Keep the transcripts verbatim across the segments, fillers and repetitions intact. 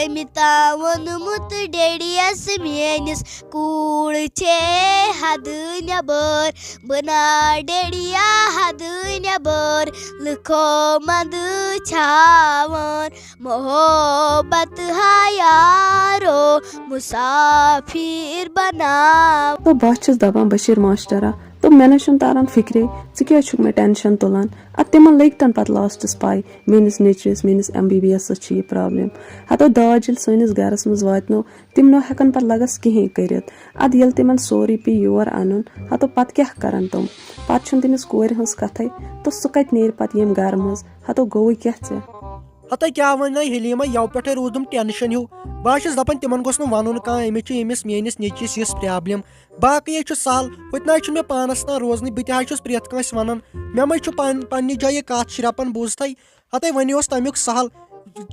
أمۍ تام ووٚنمُت ڈیڈیَس میٲنِس، کوٗر چھے حدٕ نٮ۪بر، بہٕ نا ڈیڈیا حدٕ نٮ۪بر، لُکو منٛدٕ چھاوان محبت ہا یارو، مسافر بناوان۔ تو بہٕ چھَس دَپان بشیٖر ماسٹرا، تو مےٚ نہ چھُنہٕ تران فِکرے، ژٕ کیٛازِ چھُکھ مےٚ ٹینشن تُلان؟ اَدٕ تِمن لٔگۍ تَنہٕ پَتہٕ لاسٹَس پَے، میٲنِس نیٚچوِس، میٲنِس ایم بی بی ایسَس چھِ یہِ پرابلم۔ ہَتو داج ییٚلہِ سٲنِس گرَس منٛز واتنو، تِم نہ ہٮ۪کَن پَتہٕ لَگَس کِہیٖنۍ کٔرِتھ۔ اَدٕ ییٚلہِ تِمَن سورُے پیٚیہِ یور اَنُن، ہَتو پَتہٕ کیٛاہ کَرَن تِم؟ پَتہٕ چھُنہٕ تٔمِس کورِ ہٕنٛز کَتھَے، تہٕ سُہ کَتہِ نیرِ پَتہٕ ییٚمہِ گرٕ منٛز؟ ہَتو گوٚوُے کیٛاہ ژےٚ؟ ہَتَے کیٛاہ وَنہِ حلیٖمہ، یَوٕ پٮ۪ٹھَے روٗدُم ٹینشن ہیوٗ۔ بہٕ ہا چھَس دَپان تِمَن گوٚژھ نہٕ وَنُن کانٛہہ، أمِس چھِ أمِس میٲنِس نیٚچوِس یِژھ پرابلم۔ باقٕے ہے چھُ سہل، ہُتہِ نہ حظ چھُنہٕ مےٚ پانَس تام روزنٕے، بہٕ تہِ حظ چھُس پرٛٮ۪تھ کٲنٛسہِ وَنان۔ مےٚ منٛز چھُ پَن-، پنٛنہِ جایہِ یہِ کَتھ شرٛپان، بوٗزتھَے۔ ہَتَے وۄنۍ اوس تَمیُک سہل،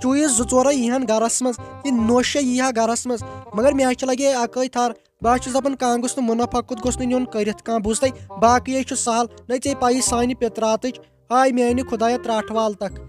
چُیِس زٕ ژورَے یِہَن گَرَس منٛز، یہِ نوشے یی ہا گَرَس منٛز، مگر مےٚ حظ چھِ لَگے اَکٲے تھَر۔ بہٕ حظ چھُس دَپان، کانٛہہ گوٚژھ نہٕ مُنافع کُتھ گوٚژھ نہٕ نیُن کٔرِتھ کانٛہہ، بوٗزتھَے؟ باقٕے ہے چھُ سہل، نہ ژےٚ پَیی سانہِ پِتراتٕچ، آے میٛانہِ خۄدایا ترٛاٹھ وال تَکھ۔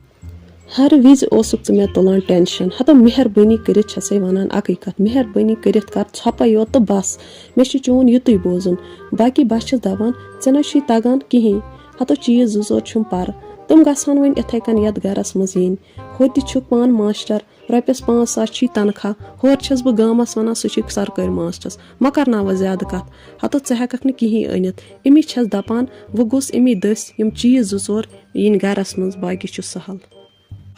ہر وِزِ اوسُکھ ژٕ مےٚ تُلان ٹینشن۔ ہتو مہربٲنی کٔرِتھ چھسے ونان اکٕے کتھ، مہربٲنی کٔرِتھ کر ژھۄپے یوت تہٕ بس۔ مےٚ چھُ چون یُتُے بوزُن۔ باقی بس چھس دپان، ژےٚ نہ چھُے تگان کِہیٖنۍ۔ ہتو چیٖز زٕ ژور چھُم پرٕ۔ تِم گژھن وۄنۍ اِتھے کٔنۍ یتھ گرس منٛز یِنۍ۔ ہُتہِ چھُکھ پانہٕ ماسٹر، رۄپیس پانٛژھ ساس چھی تنخواہ۔ ہورٕ چھس بہٕ گامس ونان، سُہ چھُے سرکٲرۍ ماسٹرس۔ مہ کرناوس زیادٕ کتھ۔ ہتو ژٕ ہٮ۪ککھ نہٕ کِہیٖنۍ أنِتھ۔ امی چھس دپان، وۄنۍ گوٚژھ امی دٔسۍ یِم چیٖز زٕ ژور یِنۍ گرس منٛز، باقی چھُ سہل۔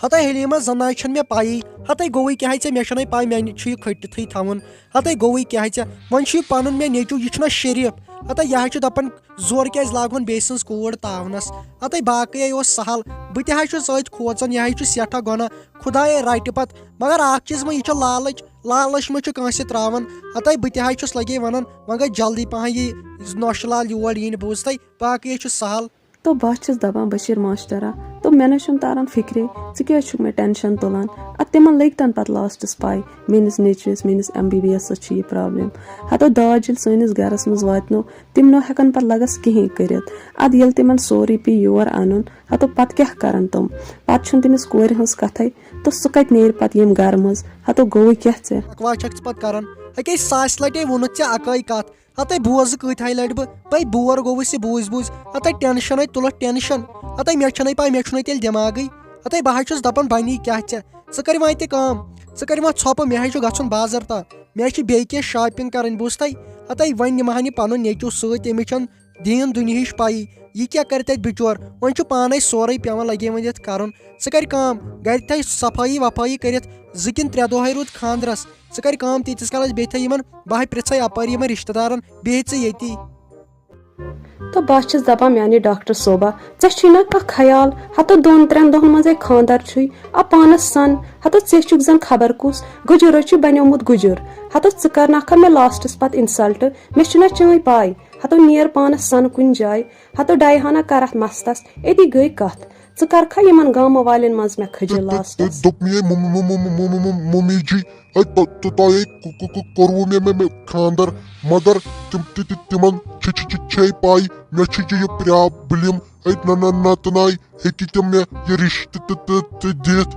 ہتے حلیمہ، زناے چھنہٕ مےٚ پَیی۔ ہتے گوٚوُے کیٛاہ ژےٚ؟ مےٚ چھنَے پَے، مےٚ چھُ یہِ کھٔٹِتھٕے تھاوُن۔ ہتے گوٚوُے کیٛاہ ژےٚ؟ وۄنۍ چھُ یہِ پَنُن مےٚ نیٚچوٗ، یہِ چھُنہ شریٖف۔ ہتے یہِ حظ چھُ دَپان، زورٕ کیٛازِ لاگہون بیٚیہِ سٕنٛز کوٗر تاونَس؟ ہتے باقٕے ہے اوس سہل۔ بہٕ تہِ حظ چھُس أتھۍ کھوژان، یہِ حظ چھُ سٮ۪ٹھاہ گۄناہ۔ خۄدایے رَٹہِ پَتہٕ۔ مگر اَکھ چیٖز وۄنۍ، یہِ چھُ لالٕچ۔ لالٕچ منٛز چھُ کٲنٛسہِ ترٛاوان۔ ہتے بہٕ تہِ حظ چھُس لَگے وَنان، وۄنۍ گژھِ جلدی پَہَن یہِ نۄشہِ لال یور یِنۍ، بوٗزتھٕے؟ باقٕے ہے چھُ سہل۔ تو بہٕ چھَس دَپان، بشیٖر ماسٹرا، تو مےٚ نہ چھُنہٕ تران فِکرے، ژٕ کیٛازِ چھُکھ مےٚ ٹینشن تُلان؟ اَدٕ تِمن لٔگۍ تَنہٕ پَتہٕ لاسٹَس پَے، میٛٲنِس نیٚچوِس، میٛٲنِس ایم بی بی ایسَس چھِ یہِ پرابلم۔ ہَتو داج ییٚلہِ سٲنِس گَرَس منٛز واتنو، تِم نہ ہٮ۪کَن پَتہٕ لَگَس کِہیٖنۍ کٔرِتھ۔ اَدٕ ییٚلہِ تِمن سورُے پیٚیہِ یور اَنُن، ہَتو پَتہٕ کیٛاہ کَرَن تِم؟ پَتہٕ چھُنہٕ تٔمِس کورِ ہٕنٛز کَتھَے، تہٕ سُہ کَتہِ نیرِ پَتہٕ ییٚمہِ گَرٕ منٛز؟ ہَتو گوٚوُے کیٛاہ ژےٚ؟ بکواس چھَکھ ژٕ پَتہٕ کَران؟ ہَکے ساسہِ لَٹہِ ووٚنُتھ ژےٚ اَکٲے کَتھ۔ ہتے بوز کۭتۍ ہاے لٹہِ بہٕ، بے بور گوٚوُس یہِ بوٗزۍ بوٗزۍ۔ ہتے ٹینشن ہے تُلُتھ ٹینشن۔ ہتے مےٚ چھنَے پاے، مےٚ چھُنَے تیٚلہِ دٮ۪ماغٕے۔ ہتے بہٕ حظ چھُس دپان بنی کیٛاہ ژےٚ؟ ژٕ کر وۄنۍ تہِ کٲم، ژٕ کر وۄنۍ ژھۄپہٕ، مےٚ حظ چھُ گژھُن بازر تام، مےٚ حظ چھِ بیٚیہِ کینٛہہ شاپنگ کرٕنۍ، بوٗزتھے؟ ہتے وۄنۍ نِمہٕ ہا نہٕ پنُن نیٚچو سۭتۍ، تٔمِس چھنہٕ دیٖن دُنیہٕچ پایی، یہِ کیٛاہ کرِ تتہِ بچور؟ وۄنۍ چھُ پانے سورُے پٮ۪وان لگے وۄنۍ یتھ کرُن۔ ژٕ کر کٲم، گرِ تھٲے صفٲیی وفٲیی کٔرِتھ، زٕ کِنہٕ ترٛےٚ دۄہے روٗد خاندرس۔ ژٕ کر کٲم، تیٖتِس کالس بیٚیہِ تھٲے یِمن، بہٕ ہاے پرٛژھے اپٲرۍ یِمن رشتہٕ دارن، بیٚہہ ژٕ ییٚتی۔ تہٕ بہٕ چھَس دَپان، میٛانہِ ڈاکٹر صٲبہ، ژےٚ چھُے نا کانٛہہ خیال؟ ہَتہٕ دۄن ترٛٮ۪ن دۄہَن منٛزَے خانٛدر چھُے، آ پانَس سَن، ہَتہٕ ژےٚ چھُکھ زَن خبر کُس گُجُر چھُے بنیومُت گُجُر۔ ہَتہٕ ژٕ کرناکھا مےٚ لاسٹَس پَتہٕ insult، مےٚ چھُنہ چٲنۍ پاے۔ ہَتہٕ نیر پانَس سَن کُنہِ جایہِ، ہَتہٕ ڈایہِ ہنا کر اَتھ مستَس، أتی گٔے کَتھ۔ ژٕ کرکھا یِمن گامہٕ والٮ۪ن منٛز مےٚ کھجل تہٕ، تہٕ، لاسٹَس؟ تہٕ دوٚپ مےٚ مُم-، مُم-، مُم-، مُم-، مُم-، مُم-، مُمی جی، اَتہِ تۄ-، تہٕ تۄہے کو-، کو-، کو-، کوٚروٕ مےٚ، مےٚ، مےٚ خانٛدر، مگر تِم تہِ، تہِ، تِمن چھِ، چھِ، چھِ، چھے پاے، مےٚ چھِ یہِ پرابلم، اَتہِ نہ، نہ، نہ تہٕ نہ ہیٚکہِ تِم مےٚ یہِ رِشتہٕ تہٕ، تہٕ، تہٕ دِتھ۔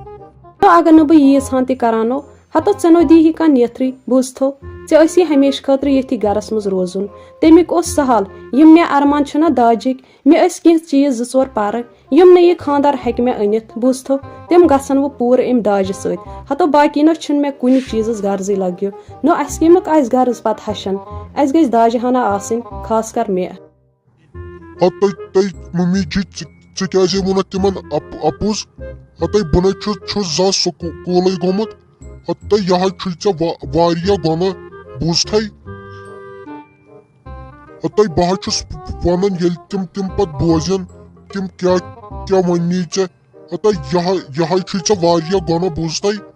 تہٕ اگر نہٕ بہٕ ییٖژ ہان تہِ کرانو، ہتو ژےٚ نو دی یہِ کانٛہہ نیتھرٕے، بوٗزتھو، ژےٚ ٲسی ہمیشہٕ خٲطرٕ ییٚتھی گرس منٛز روزُن۔ تمیُک اوس سہل، یِم مےٚ ارمان چھِنہ داجِکۍ، مےٚ ٲسۍ کینٛہہ چیٖز زٕ ژور پرٕ، یِم نہٕ یہِ خانٛدار ہیٚکہِ مےٚ أنِتھ، بوٗزتھو، تِم گژھن وۄنۍ پوٗرٕ اَمہِ داجہِ سۭتۍ۔ ہتو باقی نہ چھُنہٕ مےٚ کُنہِ چیٖزس غرضٕے لگیو، نہ اَسہِ کَمیُک آسہِ غرض پتہٕ ہشن، اَسہِ گژھِ داجہِ ہنا آسٕنۍ، خاص کر مےٚ۔ ہتو تۄہہِ ممی جی، ژٕ، ژٕ کیٛازِ ووٚنُتھ تِمن اپ-، اپُز؟ ہتو بہٕ نہ چھُس، چھُس زانٛہہ سکوٗلٕے گوٚمُت۔ ہتو یہِ حظ چھُے ژےٚ وا-، واریاہ گۄناہ، بوٗزتھے؟ ہتے بہٕ حظ چھُس ونان، ییٚلہِ تِم، تِم پتہٕ بوزن، تِم کیٛاہ، کیٛاہ وننی ژےٚ؟ ہتے یہِ حظ، یہِ حظ چھُے ژےٚ واریاہ گۄناہ، بوٗزتھے؟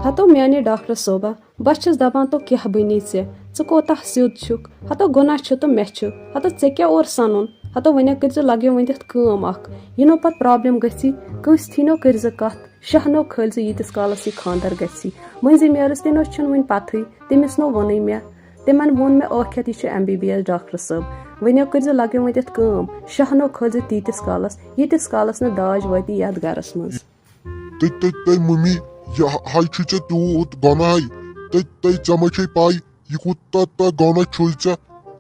ہتو میانے ڈاکٹر صٲبہ، بہٕ چھَس دپان تو کیٛاہ بنی ژےٚ؟ ژٕ کوتاہ سیوٚد چھُکھ؟ ہتو گۄناہ چھُ تہٕ مےٚ چھُ۔ ہتو ژےٚ کیٛاہ اورٕ سنُن؟ ہتو وۄنۍ کٔرۍ زِ لگیو وۄنۍ تتھ کٲم اکھ۔ یہِ نو پتہٕ پرابلم گژھی، کٲنٛسہِ تھی نو کٔرۍ زِ کتھ۔ شاہ نو کھٲلۍ زِ ییٖتِس کالس یہِ خانٛدر گژھی۔ مٔنٛزِم یٲرِس تہِ نہ چھُنہٕ وُنہِ پتہٕے، تٔمِس نو ووٚنُے مےٚ۔ تٔمن ووٚن مےٚ ٲخر یہِ چھُ M B B S doctor صٲب۔ وۄنۍ کٔرۍ زِ لگے وۄنۍ تتھ کٲم، شاہ نو کھٲلۍ زِ تیٖتِس کالس، ییٖتِس کالس نہٕ داج واتی یتھ گرس منٛز۔ تہٕ، تہٕ، تہٕ مُمی، یہِ ہا چھُے ژےٚ تیوٗت گۄناہے۔ تہٕ تہٕ ژےٚ ما چھے پَے، یہِ کوٗتاہ تہٕ گۄناہ چھُے ژےٚ؟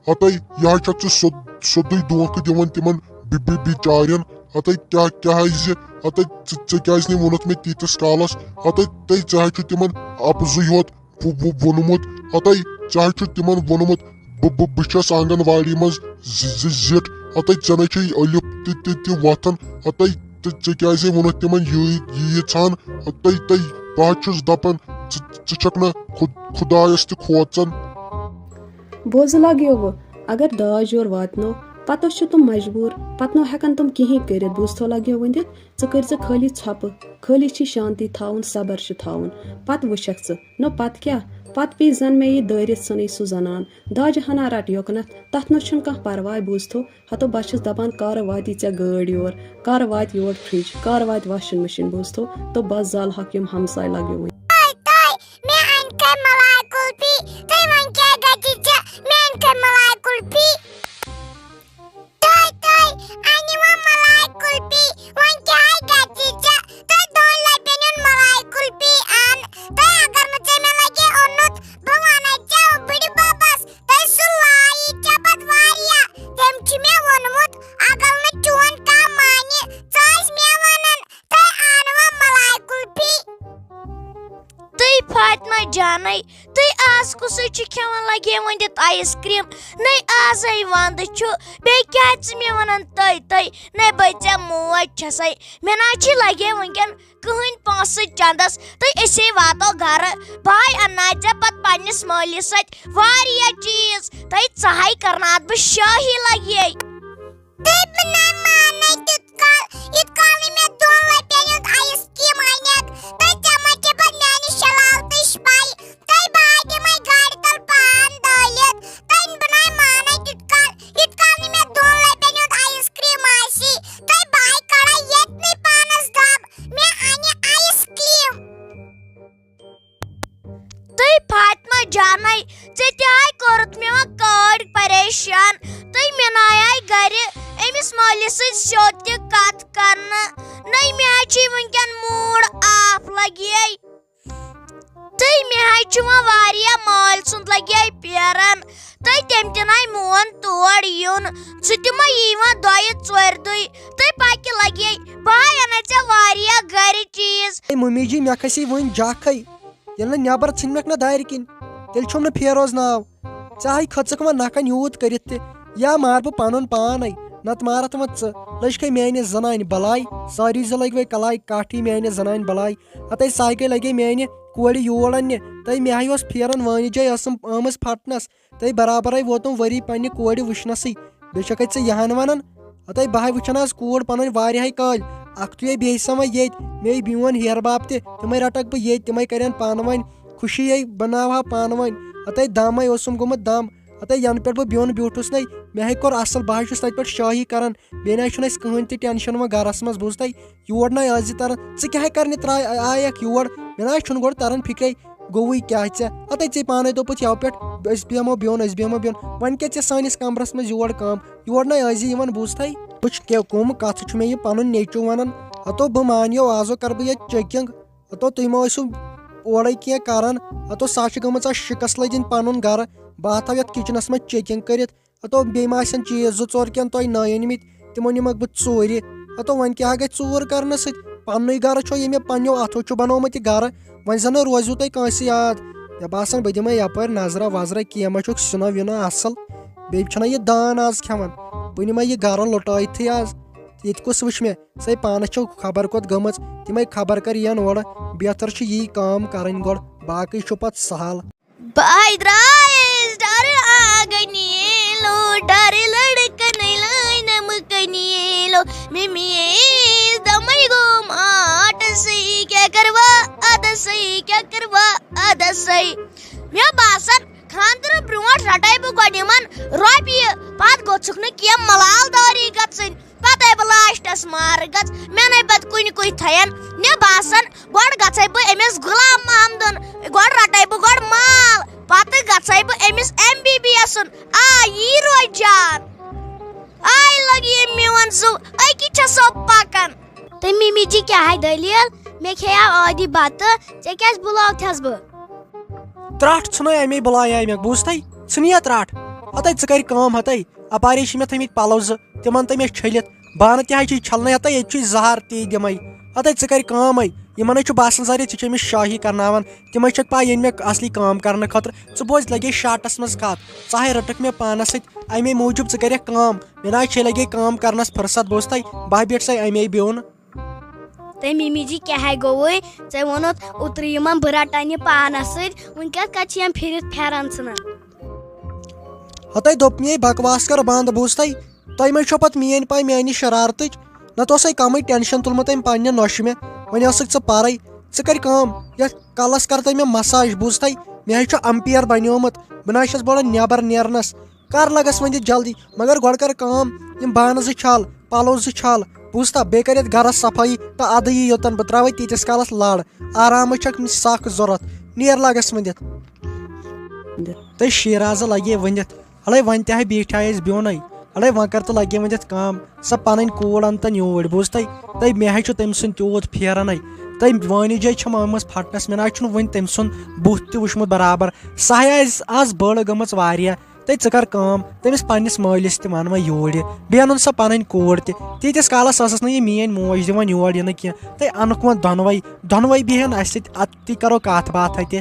ہتَے، یہِ ہا چھَکھ ژٕ سیوٚد-، سیوٚدُے دھوکہٕ دِوان تِمن بِ-، بِ-، بِچارٮ۪ن۔ ہتَے، کیٛاہ، کیٛاہ زِ، ہتَے، ژٕ، ژےٚ کیٛازِ نہٕ ووٚنُتھ مےٚ تیٖتِس کالس؟ ہتَے، تَے، ژےٚ ہا چھُ تِمن اَپزُے ہوت وو-، وو-، ووٚنمُت۔ ہتَے، ژےٚ ہا چھُ تِمن ووٚنمُت، بہٕ، بہٕ، بہٕ چھَس آنگن واڑی منٛز زِ-، زِ-، زِٹھ۔ ہتَے، ژےٚ نَے چھے الف تہِ، تہِ، تہِ وۄتھان۔ ہتَے، تہٕ ژےٚ کیٛازِ ووٚنُتھ تِمن یی، ییٖژ ہن؟ ہتَے، تَے، بہٕ ہا چھُس دپان، ژٕ، ژٕ چھَکھ نہٕ خُد-، خُدایس تہِ کھوژان۔ بوزٕ لگیووٕ، اگر داج یور واتنو، پتہٕ چھِ تِم مجبوٗر، پتہٕ نہٕ ہٮ۪کن تِم کِہیٖنۍ کٔرِتھ۔ بوٗزتھو لگیو ؤنِتھ، ژٕ کٔرۍ زِ خٲلی ژھۄپہٕ، خٲلی چھی شانتی تھاوُن، صبر چھُ تھاوُن۔ پتہٕ وٕچھکھ ژٕ، نو پتہٕ کیٛاہ؟ پتہٕ پیٚیہِ زن مےٚ یہِ دٲرِتھ ژھٕنٕنۍ سُہ زنان۔ داجہِ ہنا رٹ یوٚکنتھ، تتھ نہ چھُنہٕ کانٛہہ پرواے۔ بوٗزتھو، ہتو بہٕ چھَس دپان، کر واتہِ ژےٚ گٲڑۍ یور، کر واتہِ یور فرج، کر واتہِ واشنگ مشین؟ بوٗزتھو، تہٕ بس زالہٕ ہکھ یِم ہمساے لگیو وۄنۍ۔ تۄہہِ، تۄہہِ، مےٚ انہِ کھے ملاے کُلفی، تُہۍ وۄنۍ کیٛاہ گژھِ ژےٚ؟ مےٚ انہِ کھے ملاے کُلفی۔ تُہۍ، تُہۍ، انہِ وۄنۍ ملاے کُلفی، وۄنۍ کیٛاہ گژھِ ژےٚ؟ تۄہہِ دۄن لٹٮ۪ن ہُنٛد ملاے کُلفی ان، تۄہہِ اگر نہٕ ژےٚ مےٚ لگے اوٚنمُت، بہٕ ونے ژےٚ بٕڈِ ببس، تۄہہِ سُہ لایہِ ژےٚ پتہٕ واریاہ، تٔمۍ چھُ مےٚ ووٚنمُت، اگر نہٕ چون کانٛہہ مانہِ، ژٕ ٲسۍ مےٚ ونان، تۄہہِ انوا ملاے کُلفی؟ تُہۍ فاطمہ جانَے، تُہۍ آز کُسُے چھُ کھٮ۪وان لگے ؤنِتھ آیِس کرٛیٖم؟ نَے آزَے وَندٕ چھُ، بیٚیہِ کیٛازِ ژٕ مےٚ وَنان تۄہہِ، تۄہہِ؟ نَے بہٕ ژےٚ موج چھَسَے، مےٚ نہ چھِ لگے وٕنکٮ۪ن کٕہٕنۍ پونٛسہٕ چندس، تہٕ أسے واتو گرٕ۔ بہٕ ہاے اَنناے ژےٚ پتہٕ پننِس مٲلِس سۭتۍ واریاہ چیٖز، تہٕ ژٕ ہاے کرناوتھ بہٕ شٲہی لگے۔ تُہۍ بہٕ نَے مانَے تیُتھ کال، یُتھ کال نہٕ مےٚ دۄن لَٹٮ۪ن ہُنٛد آیِس کرٛیٖم اَنٮ۪کھ۔ تہٕ ژےٚ ما چھےٚ پَتہٕ میٛانہِ شَلال تٕچھ پَے؟ تۄہہِ بہٕ ہا دِمَے گاڑِ تَل پان دٲلِتھ۔ تُہۍ بہٕ نَے مانَے تیُتھ کال، یُتھ کال نہٕ مےٚ دۄن لَٹٮ۪ن ہُنٛد آیِس کرٛیٖم آسی۔ تۄہہِ بہٕ ہا کَڑَے ییٚتنٕے پانَس دَب، مےٚ اَنہِ آیِس کرٛیٖم۔ تُہۍ فاطمہ جانَے، ژےٚ تہِ ہاے کوٚرُتھ مےٚ وۄنۍ کٲڑۍ پریشان۔ تُہۍ مےٚ نایے گرِ أمِس مٲلِس سۭتۍ سیوٚد تہِ کتھ کرنہٕ۔ نَے مےٚ ہا چھُے وٕنکٮ۪ن موٗڈ آف لگے۔ تُہۍ مےٚ ہاے چھُ وۄنۍ واریاہ مٲلۍ سُنٛد لگے پیران۔ تہٕ تٔمۍ تہِ نَے مون تور یُن۔ سُہ تہِ ما یی وۄنۍ دۄیہِ ژورِ دُے۔ تہٕ پکہِ لگے۔ بہٕ ہاے اَنے ژےٚ واریاہ گرِ چیٖز۔ اے ممی جی، مےٚ کھسی وٕنۍ جکھٕے۔ ییٚلہِ نہٕ نٮ۪بر ژھٕنمکھ نہ دارِ کِنۍ، تیٚلہِ چھُم نہٕ فیروز ناو۔ ژٕ ہاے کھٔژٕکھ وۄنۍ نکھن یوٗت کٔرِتھ تہِ، یا مار بہٕ پنُن پانے، نتہٕ مارتھ وۄنۍ ژٕ۔ لٔجکھے میانہِ زنانہِ بلاے، ساری زٕ لٔگۍ وۄنۍ کلاے کاٹھی میانہِ زنانہِ بلاے۔ ہتے سایکے لگے میانہِ کورِ یور اننہِ۔ تہٕ مےٚ ہاے اوس پھیران وٲنِج جاے ٲسٕم آمٕژ پھٹنس۔ تہٕ برابرے ووتُم ؤری پننہِ کورِ وٕچھنسٕے۔ بیٚیہِ چھکھے ژٕ یہِ ہن ونان؟ ہتے بہٕ ہاے وٕچھان آز کوٗر پنٕنۍ واریاہے کٲلۍ۔ اکھتُے بیٚیہِ سا وۄنۍ ییٚتہِ، مے میون ہیہر باب تہِ، تِمے رٹکھ بہٕ ییٚتہِ، تِمے کرن پانہٕ ؤنۍ خوشی، بناوہا پانہٕ ؤنۍ۔ ہتے دمے اوسُم گوٚمُت دم۔ ہتے ینہٕ پٮ۪ٹھ بہٕ بیوٚن بیوٗٹھُس نے، مےٚ ہے کوٚر اصل، بہٕ ہاے چھُس تتہِ پٮ۪ٹھ شٲہی کران۔ بیٚیہِ نہ چھُنہٕ اسہِ کٕہٕنۍ تہِ ٹینشن وۄنۍ گرس منٛز، بوٗزتھے؟ یور نہ ٲسۍ زِ تران۔ ژٕ کیٛاہ ہے کرنہِ ترٛاے-، آیکھ یور؟ مےٚ نہ چھُنہٕ گۄڈٕ تران فکرے، گوٚوُے کیٛاہ ژےٚ؟ ہتے ژےٚ پانے دوٚپُتھ یَوٕ پٮ۪ٹھ أسۍ بیٚہمو بیوٚن، أسۍ بیٚہمو بیوٚن۔ وۄنۍ کیٛاہ ژےٚ سٲنِس کمرس منٛز یور کٲم؟ یور نہ ٲسۍ زِ یِوان، بوٗزتھے؟ وٕچھ کیٛاہ کٕم کتھٕ چھُ مےٚ یہِ پنُن نیٚچو ونان۔ ہتو بہٕ مانیو، آزو کرٕ بہٕ ییٚتہِ چیکنگ۔ ہتو تُہۍ ما ٲسِو اورے کینٛہہ کران؟ ہتو سۄ چھِ گٔمٕژ آز شکست لٔدِنۍ پنُن گرٕ۔ بہٕ ہا تھاو یتھ کچنس منٛز چیکنگ کٔرِتھ۔ ہتو بیٚیہِ ما آسن چیٖز زٕ ژور کینٛہہ تۄہہِ نٲیِن مٕتۍ، تِمو نِمکھ بہٕ ژوٗرِ۔ ہتو وۄنۍ کیٛاہ گژھِ ژوٗر کرنہٕ سۭتۍ؟ پننُے گرٕ چھو، ییٚمہِ پننیو اتھو چھُ بنومُت یہِ گرٕ، وۄنۍ زن نہٕ روزِو تۄہہِ کٲنٛسہِ یاد۔ مےٚ باسان بہٕ دِمے یپٲرۍ نظرا وظرا، کینٛہہ ما چھُکھ سیُنا ویُنا اصل۔ بیٚیہِ چھُنہ یہِ دان آز کھٮ۪وان، بہٕ نِمے یہِ گرٕ لُٹٲیتھٕے آز۔ ییٚتہِ کُس وٕچھِ مےٚ؟ سۄے پانس چھو خبر کوٚت گٔمٕژ، تِمے خبر کر یِن اورٕ۔ بہتر چھُ یی کٲم کرٕنۍ گۄڈٕ، باقٕے چھُ پتہٕ سہل۔ بہٕ درٛایس ڈرٕ آنٛگنہِ ییلو، ڈرٕ لڑکن لٲنم کنہِ ییلو۔ ممی دمے گوٚو ماٹسٕے، کیٛاہ کروا ادسٕے، کیٛاہ کروا ادسٕے؟ مےٚ باسان، خانٛدرٕ برٛونٛٹھ رٹے بہٕ گۄڈٕ یِمن رۄپیہِ، پتہٕ گوٚژھُکھ نہٕ کینٛہہ ملال دٲری گژھٕنۍ۔ پتے بہٕ لاسٹس مارٕ گژھ، مےٚ نے پتہٕ کُنہِ کُے تھین۔ مےٚ باسان، گۄڈٕ گژھے بہٕ أمِس غلام محمدُن، گۄڈٕ رٹے بہٕ گۄڈٕ مال، پتہٕ گژھے بہٕ أمِس ایم بی بی ایسُن۔ آ، یی روزِ جان۔ آے لگہِ یہِ میون زُو، أکی چھسو پکان۔ تہٕ مِمی جی، کیٛاہ ہے دٔلیٖل؟ مےٚ کھیٚیاو ٲدی بَتہٕ، ژےٚ کیٛازِ بُلاوتھَس بہٕ؟ ترٛٹھ ژھٕنے اَمے بُلایے مےٚ، بوٗزتھَے؟ ژھٕن یا ترٛٹھ۔ ہَتَے ژٕ کَرِ کٲم، ہَتَے اَپارے چھِ مےٚ تھٲمٕتۍ پَلو زٕ، تِمَن تہٕ مےٚ چھٔلِتھ۔ بانہٕ تہِ حظ چھِ چھَلنَے، ہَتَے ییٚتہِ چھُے زَہر تی دِمَے۔ ہَتَے ژٕ کَرِ کٲمَے، یِمَن حظ چھُ باسان زَرِ ژٕ چھےٚ أمِس شٲہی کَرناوان۔ تِمَے چھَکھ پَے ییٚلہِ مےٚ اَصلی کٲم کَرنہٕ خٲطرٕ ژٕ بوز لَگے شاٹَس منٛز کَتھ۔ ژٕ ہَے رٔٹٕکھ مےٚ پانَس سۭتۍ، اَمے موٗجوٗب ژٕ کَرٮ۪کھ کٲم۔ مےٚ نہ حظ چھے لَگے کٲم کَرنَس فٕرصت، بوٗزتھَے؟ بہٕ ہا بیٖٹھسَے اَمے بیوٚن۔ تہٕ مِمی جی، کیٛاہ ہے گوٚوُے؟ ژےٚ ووٚنُتھ اوترٕ یِمَن بہٕ رَٹَن یہِ پانَس سۭتۍ، وٕنۍ کَتھ کَتھ چھِ یِم پھِرِتھ پھٮ۪ران ژھٕنان؟ ہَتَے دوٚپ مے بکواس کَر بنٛد، بوٗزتھَے؟ تۄہہِ مہ چھو پَتہٕ میٛٲنۍ پَے میٛانہِ شرارتٕچ؟ نَتہٕ اوسَے کَمٕے ٹٮ۪نشَن تُلمُت أمۍ پنٛنہِ نۄشہِ مےٚ۔ وۄنۍ ٲسٕکھ ژٕ پَرَے۔ ژٕ کَرِ کٲم، یَتھ کَلَس کَر تہٕ مےٚ مساج، بوٗزتھَے؟ مےٚ حظ چھُ اَمپیر بنیومُت، بہٕ نہ حظ چھَس بوڑان نٮ۪بَر نیرنَس۔ کر لگس وۄنۍ دِ جلدی، مگر گۄڈٕ کر کٲم، یِم بانہٕ زٕ چھل، پلو زٕ چھل، بوٗزتھا؟ بیٚیہِ کر یتھ گرس صفٲیی تہٕ ادٕ یہِ یوٚتن بہٕ تراوے تیٖتِس کالس لڑ۔ آرامٕچ چھکھ مےٚ سخ ضروٗرت۔ نیر لگس ؤنِتھ۔ تہٕ شیرازٕ لگے ؤنِتھ، ہلے وۄنۍ تہِ ہا بیٖٹھے أسۍ بیوٚنٕے۔ ہلے وۄنۍ کر تہٕ لگے ؤنِتھ کٲم، سۄ پنٕنۍ کوٗر انتن یوٗرۍ، بوٗزتھے؟ تہٕ مےٚ ہا چھُ تٔمۍ سُنٛد تیوٗت پھیرنے۔ تہٕ وٲنِج جاے چھم آمٕژ پھٹنس، مےٚ نہ حظ چھُنہٕ وُنہِ تٔمۍ سُنٛد بُتھ تہِ وُچھمُت برابر۔ سۄ ہا آسہِ آز بٔڑ گٔمٕژ واریاہ۔ تہٕ ژٕ کر کٲم، تٔمِس پننِس مٲلِس تہِ وَن وۄنۍ یوٗرۍ، بیٚیہِ اَنُن سۄ پنٕنۍ کوٗر تہِ۔ تیٖتِس کالس ٲسٕس نہٕ یہِ میٲنۍ موج دِوان یور یِنہٕ کینٛہہ۔ تہٕ اَنُکھ وۄنۍ دۄنوَے، دۄنوَے بیٚہن اَسہِ سۭتۍ، اَتی کرو کَتھ باتھ اَتہِ۔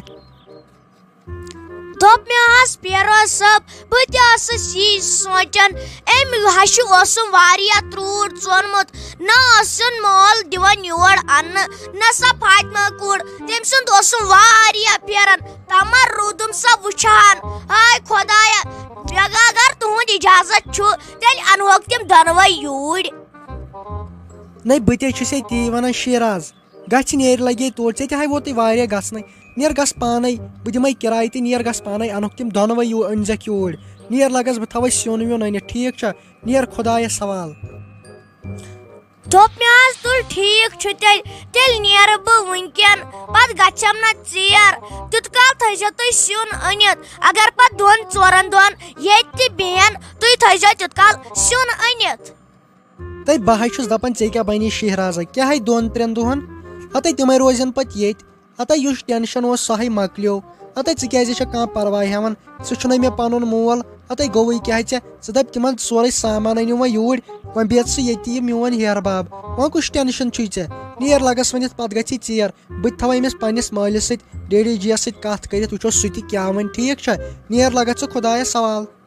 دوٚپ مےٚ حظ پیروز صٲب، بہٕ تہِ ٲسٕس یی سونٛچان، أمۍ ہشہِ اوسُم واریاہ ترٛوٗٹھ ژونمُت، نہ ٲسٕن مٲل دِوان یور اَننہٕ، نہ سۄ فاطمہ کوٗر، تٔمۍ سُنٛد اوسُم واریاہ پھیران۔ تمر روٗدُم سۄ وٕچھان۔ ہاے خۄدایا، اگر تُہُنٛد اِجازت چھُ، تیٚلہِ اَنہوکھ تِم دۄنوَے یوٗرۍ۔ نَے، بہٕ تہِ چھُسے تی وَنان، شیراز۔ گژھِ نیر لگے توٗرۍ، ژےٚ تہِ ہاے ووتُے واریاہ گژھنَے۔ نیر گژھ پانَے، بہٕ دِمَے کِراے تہٕ نیر گژھ پانَے، اَنُکھ تِم دۄنوَے یوٗ-، أنزٮ۪کھ یوٗرۍ۔ نیر لگس بہٕ تھاوَے سیُن ویُن أنِتھ، ٹھیٖک چھا؟ نیر خۄدایَس حوال۔ دوٚپ مےٚ حظ، تُل ٹھیٖک چھُ تیٚلہِ، تیٚلہِ نیرٕ بہٕ وٕنکٮ۪ن، پتہٕ گژھٮ۪م نہ ژیر۔ تیُت کال تھٲیزیو تُہۍ سیُن أنِتھ، اگر پتہٕ دۄن ژورن دۄہن ییٚتہِ تہِ بیٚہن، تُہۍ تھٲیزیو تیُت کال سیُن أنِتھ۔ تہٕ بہٕ ہاے چھُس دپان، ژےٚ کیٛاہ بنی شہرازا، کیٛاہ ہے دۄن ترٛٮ۪ن دۄہن؟ ہتے تِمے روزن پتہٕ ییٚتہِ۔ ہتے یُس ٹینشن اوس، سُہ ہے مۄکلیو۔ ہتے ژٕ کیٛازِ چھکھ کانٛہہ پرواے ہٮ۪وان؟ ژٕ چھُنَے مےٚ پنُن مول۔ ہتے گوٚوُے کیٛاہ ژےٚ؟ ژٕ دپ تِمن سورُے سامان أنِو وۄنۍ یوٗرۍ، وۄنۍ بیٚہہ ژٕ ییٚتی یہِ میون ہیہر باب۔ وۄنۍ کُس ٹینشن چھُے ژےٚ؟ نیر لگس ؤنِتھ، پتہٕ گژھی ژیر۔ بہٕ تہِ تھاوٕ أمِس پننِس مٲلِس سۭتۍ، ڈیڈی جیَس سۭتۍ کتھ کٔرِتھ، وٕچھو سُہ تہِ کیٛاہ وَنہِ، ٹھیٖک چھا؟ نیر لگس ژٕ خۄدایس حوال۔